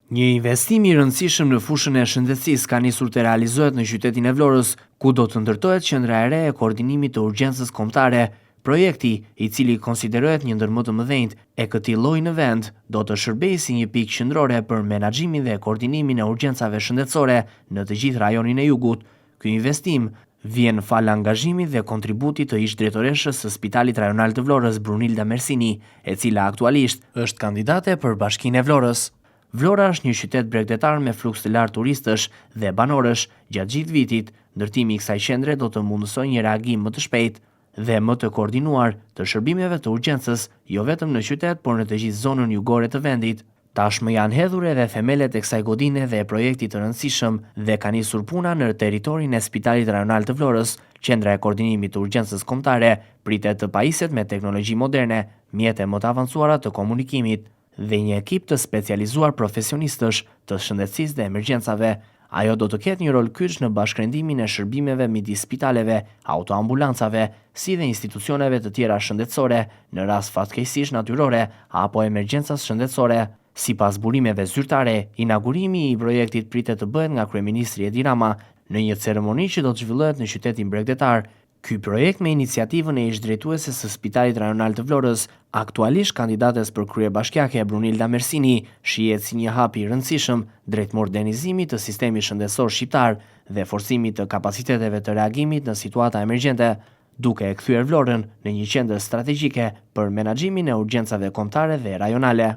Një investim i rëndësishëm në fushën e shëndetësisë ka nisur të realizohet në qytetin e Vlorës, ku do të ndërtohet qendra e re e koordinimit të urgjencës kombëtare. Projekti, i cili konsiderohet një ndër më të mëdhenjtë e këtij lloji në vend, do të shërbejë si një pikë qendrore për menaxhimin dhe koordinimin e urgjencave shëndetësore në të gjithë rajonin e Jugut. Ky investim vjen falë angazhimit dhe kontributit të ish-drejtoreshës së Spitalit Rajonal të Vlorës, Brunilda Mersini, e cila aktualisht është kandidate për Bashkinë e Vlorës. Vlora është një qytet bregdetar me fluks të lartë turistësh dhe banorësh gjatë gjithë vitit. Ndërtimi i kësaj qendre do të mundësojë një reagim më të shpejtë dhe më të koordinuar të shërbimeve të urgjencës, jo vetëm në qytet, por në të gjithë zonën jugore të vendit. Tashmë janë hedhur edhe themelet e kësaj godine dhe projektit të rëndësishëm dhe ka nisur puna në territorin e Spitalit Rajonal të Vlorës. Qendra e Koordinimit të Urgjencës Kombëtare pritet të pajiset me teknologji moderne, mjete më të avancuara të komunikimit dhe një ekip të specializuar profesionistësh të shëndetësisë dhe emergjencave. Ajo do të ketë një rol kyç në bashkërendimin e shërbimeve midis spitaleve, autoambulancave, si dhe institucioneve të tjera shëndetësore në rast fatkeqësish natyrore apo emergjencash shëndetësore. Sipas burimeve zyrtare, inaugurimi i projektit pritet të bëhet nga kryeministri Edi Rama në një ceremoni që do të zhvillohet në qytetin bregdetar. Ky projekt me iniciativën e ish-drejtueses së Spitalit Rajonal të Vlorës, aktualisht kandidates për kryebashkiake Brunilda Mersini, shihet si një hap i rëndësishëm drejt modernizimit të sistemit shëndetësor shqiptar dhe forcimit të kapaciteteve të reagimit në situata emergjente, duke e kthyer Vlorën në një qendër strategjike për menaxhimin e urgjencave kombëtare dhe rajonale.